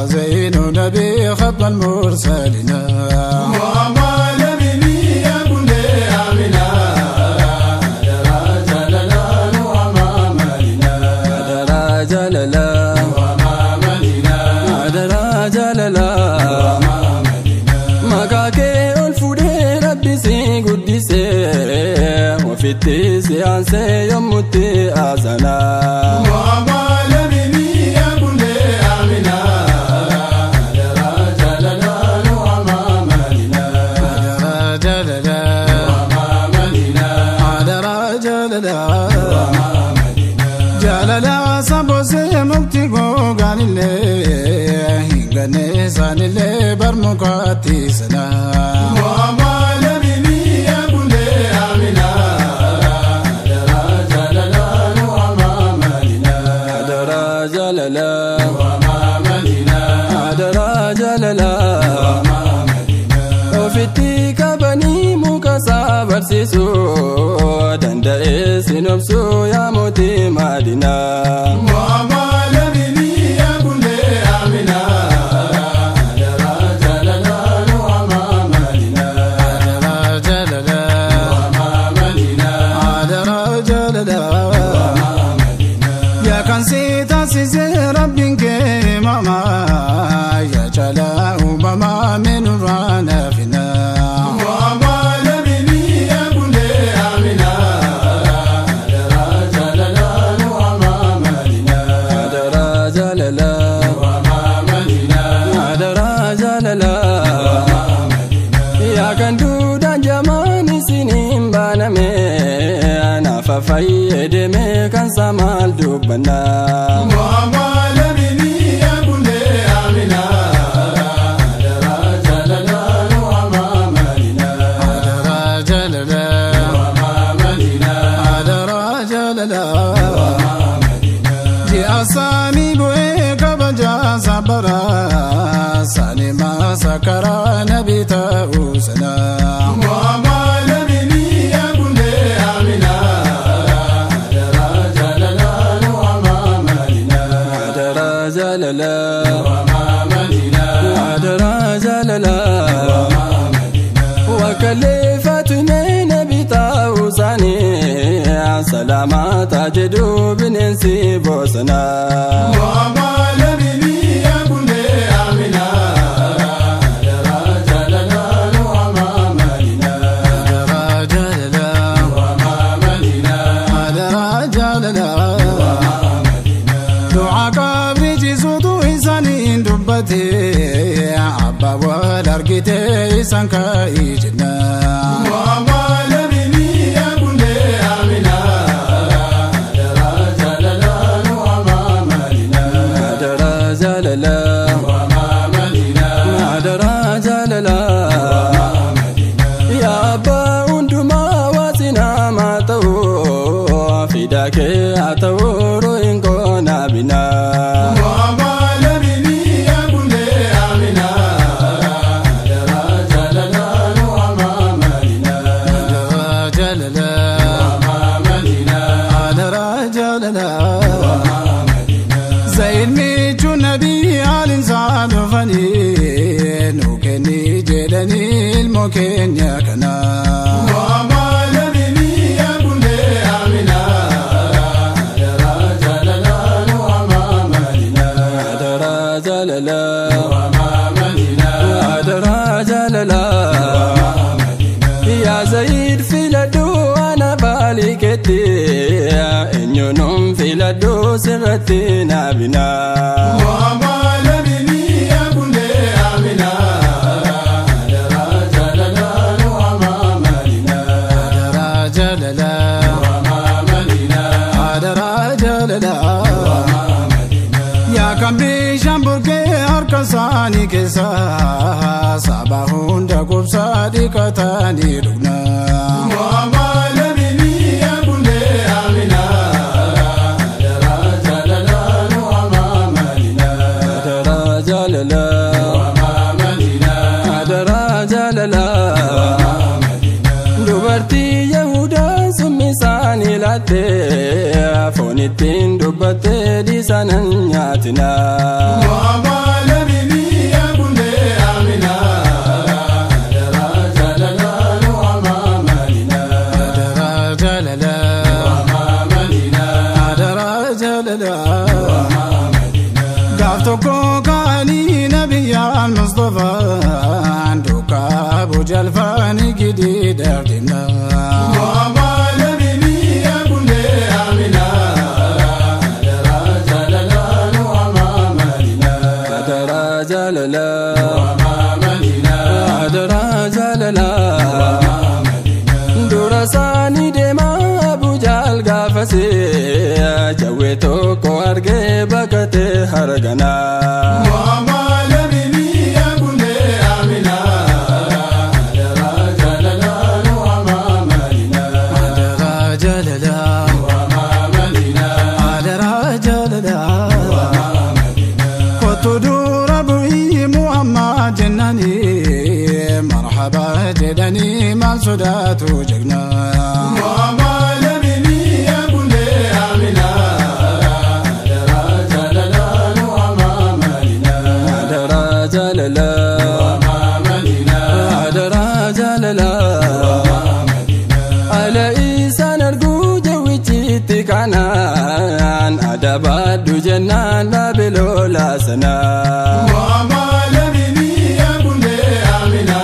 زين نبي خطب المرسلين. Ofitti aansee yommutti asana. Jaalala sabosee mukti gogaanillee hinganne isaanillee barmukaatti sana. Ofitti qabanii muka isaa barsiisuu danda'ee sinobsuu yaa mootii Madinaa. Yaa kan si taasise rabbiin kee mamaa yaa caalaa uumamaa meenurraa naafina. Yaa kan duudhaan jamaan isiniin baaname naafa fayyadame kan samaal dubbannaa. Ji'a bu'ee kabajaa sabara saani maasakara nabi ta'uu sana. Wakaleeffatune nabi ta'uu isaanii salaamata jedhu bineensi bosonaa. Du'a qabri ciisuutu isaaniin dubbate abbaa wal argite isaan ka'ii jenna. Yaa abbaa hundumaa waasinaa maa ta'uu fidaa kee haa ta'uu ruuhin koonaa binaa. Zayin michuu nabii haalinsaa dhufanii nu kenni jedhanii ilmoo keenya kana. Yaa Zaid filadhu ana baaliketti eenyuun filadhu sirratti naabinaa. Yaa kan bishaan burqee harka isaanii keessa saba hunda qubsaa dhiqatanii dhugna. Dubartii Yahudaa summi isaanii laattee foon ittiin dubbattee dhiisanan nyaatinaa. qofaan duukaa bujalfaani gidiidhaaf deemna. Muhammad Nabii Abulee Amina Adaraa jaalalaa nu amaamanina. Adaraa jaalalaa nu amaamanina. Adaraa jaalalaa nu amaamanina. Dura isaanii deemaa Abujaal gaafasee jawwee tokko argee baqatee harganaa. Muhammad Nabii Abulee Amina Adaraa jaalalaa nu amaamanina. Adaraa jaalalaa nu amaamanina. Adaraa jaalalaa nu amaamanina. Kottu dura bu'ii Muhammad jennaanii marhaba jedhanii maal sodaatu jegnaa. Muhammad Nabii Abulee Amina Adaraa jaalalaa nu amaamanina. Adaraa jaalalaa nu amaamanina. Adaraa jaalalaa nu amaamanina. Ala isaan arguu jawwichitti kanaan adabaadhu jennaan dhaabe lola sanaa. Muhammad Nabii Abulee Amina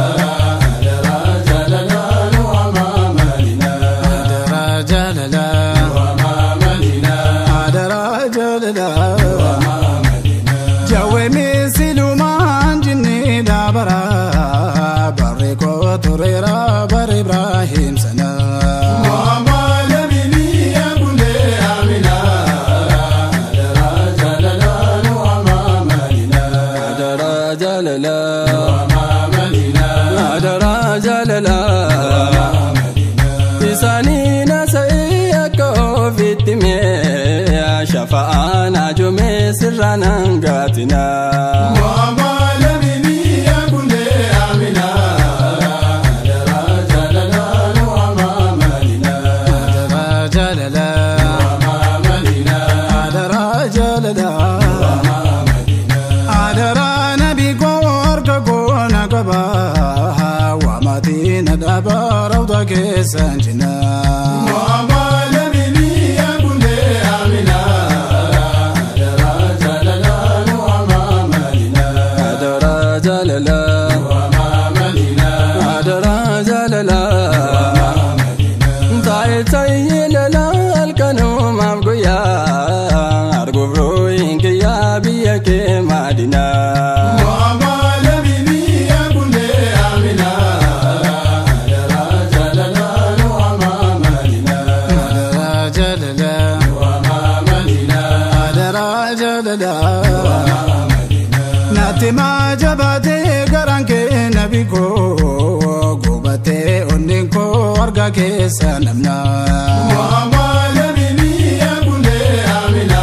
Adaraa jaalalaa nu amaamanina. Adaraa jaalalaa nu amaamanina. Adaraa jaalalaa nu amaamanina. Jawwee misilumaan jinnii daabara barri koo tureera barri Ibrahiim sana. Muhammad Nabii Abulee Amina Adaraa jaalalaa nu amaamanina. Adaraa jaalalaa nu amaamanina. Adaraa jaalalaa nu amaamanina. Isaanii nasa'ee akka ofitti mee shafa'aan ajumee sirraan hangaatinaa. Muhammad Nabii Abulee Amina Adaraa jaalalaa nu amaamanina. Adaraa jaalalaa nu amaamanina. Adaraa jaalalaa nu amaamanina. Adaraa nabi koo harka koo na qaba waamaatiin dhaaba rawda keessan jina. Muhammad Nabii Abulee Amina Adaraa jaalalaa nu amaamanina. Adaraa jaalalaa nu amaamanina. Adaraa jaalalaa nu amaamanina. Taa'ee taa'ee lalaa halkanumaaf guyyaa arguuf rooyin kiyyaa biyya kee Madinaa. Muhammad Nabii Abulee Amina Adaraa jaalalaa nu amaamanina. Adaraa jaalalaa nu amaamanina. Adaraa jaalalaa nu amaamanina. Natti maa jabaatee garaan kee nabi koo gubatee onneen koo arga keessa namna. Muhammad Nabii Abulee Amina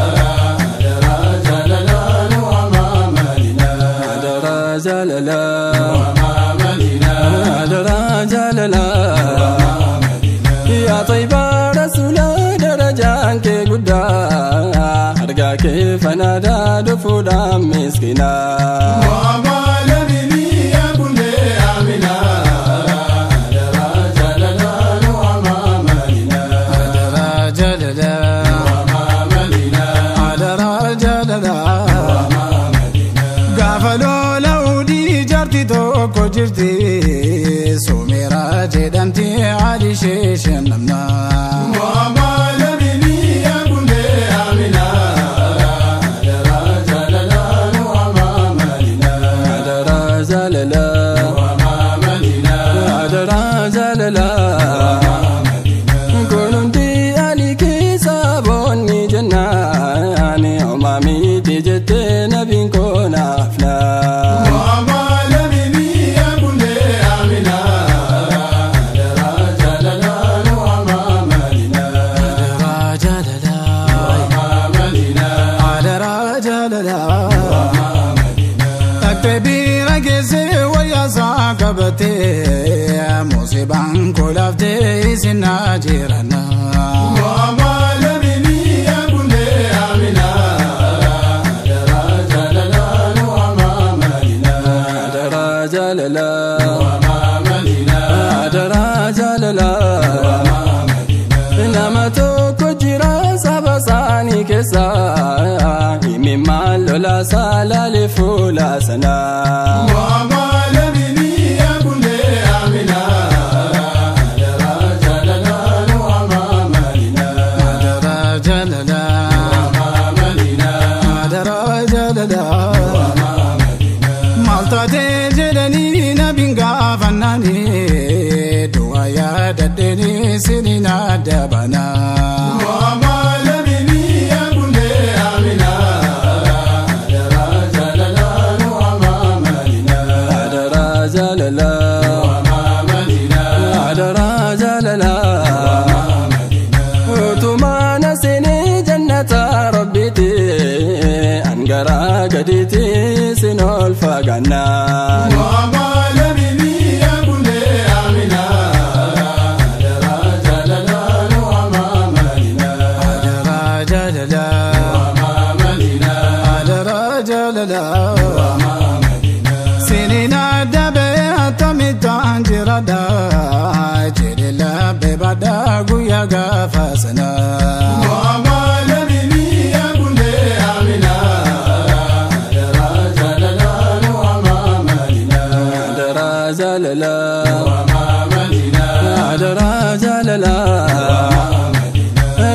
Adaraa jaalalaa nu amaamanina. Adaraa jaalalaa nu amaamanina. Adaraa jaalalaa nu amaamanina. Yaa Tayyibaa Rasuulaa darajaan kee guddaa argaa kee fanaadaa dhufuudhaan miskiinaa. Muhammad Nabii Abulee Amina Adaraa jaalalaa nu amaamanina. Adaraa jaalalaa nu amaamanina. Adaraa jaalalaa nu amaamanina. Gaafa lola udii jaarti tokko jirti Sumeera jedhamti Ali ishee namna. Muhammad Nabii Abulee Amina Adaraa jaalalaa nu amaamanina. Adaraa jaalalaa nu amaamanina. Adaraa jaalalaa nu amaamanina. Kun hundi Ali keessa boonni jennaan homaa miti jettee nabiin koo naaf laa. Muhammad Nabii Abulee Amina Adaraa jaalalaa nu amaamanina. Adaraa jaalalaa nu amaamanina. Adaraa jaalalaa nu amaamanina. Dhaqxee bira geessee wayyaa qabatee musibaan kolaaftee isin jiranna. Muhammad Nabii Abulee Amina Adaraa jaalalaa nu amaamanina. Adaraa jaalalaa nu amaamanina. Adaraa jaalalaa nu amaamanina. Nama tokko jira saba isaanii keessa himimmaan lolaasaa laalee fuula sanaa. Sinina dabana Gadiiti sinol fagannaan. Sinina dabe atamitaan jirada jedhe bebada guyyaa gaafa sanaa.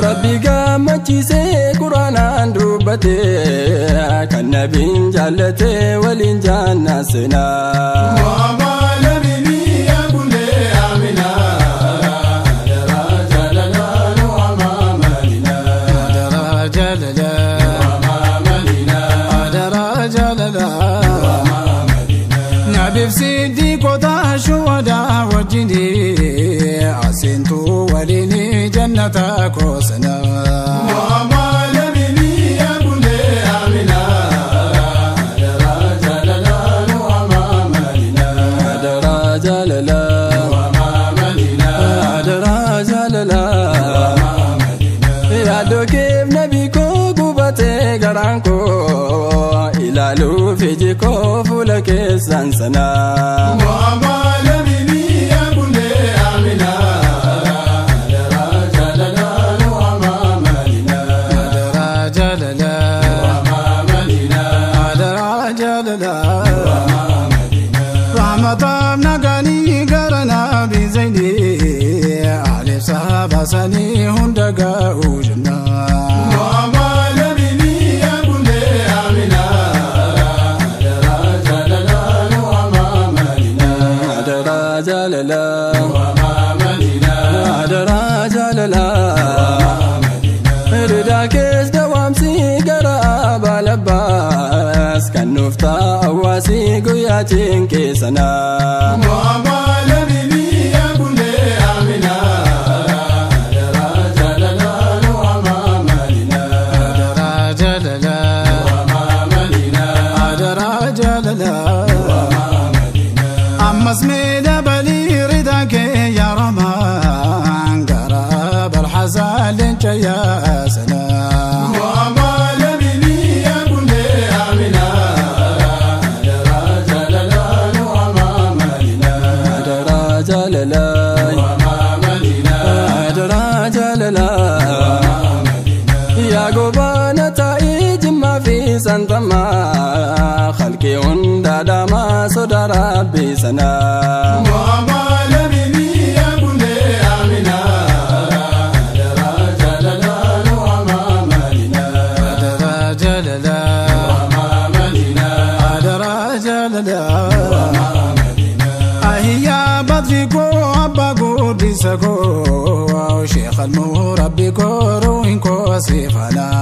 Rabbi gammachiisee Quraanaan dubbatee kan nabiin jaallatee waliin jaannaa seenaa. Siddiqota shuhada wajjini asentu walini jannata koosana. Yaadoo nabi koo gubatee garaan koo ilaaluuf iji koo fuula keessan sanaa. Rahmataaf naganii gara nabi Zayni Alif sahaba sanii hunda ga'uu jenna. Ridaa kees dawaamsi gara balabbaas kan nuuf ta'awaasi guyyaa cinqeessanaa. Ammas mee dabalii ridaa kee yaa Rahmaan gara barxasaa leenca yaa sanaa. Yaa gobaana taa'ee jimmaa fi santamaa halkee hundaa dhaamaa sodaa rabbii sanaa. Ahiyyaa badri koo abbaa guddisa koo sheekh almurabbi koo ruuhin koo sifanaa.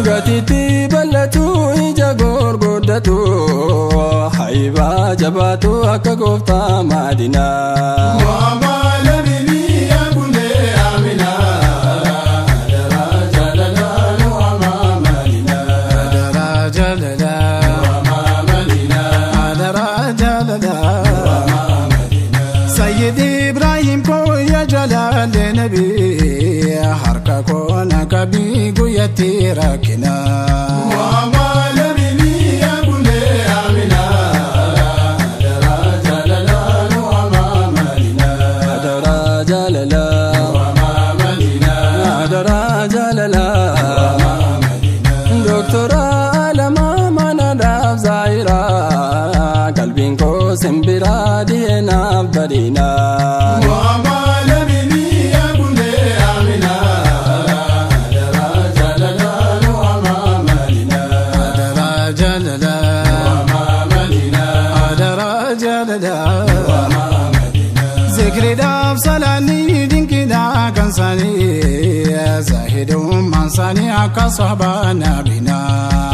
Gatiitti bal'atu ija gurguddatu haibaa jabaatu akka gooftaa maadinaa. Sayyid Ibrahim koo yaa jalaalee nabii harka koo na qabii guyyatti rakkinaa. Zaayiraa qalbiin koo simbiraa dhiheenaaf badinaa. Zikriidhaaf salaanni dinqiidhaa kan saanii, zaahidummaan saanii akka sahbaa nabinaa.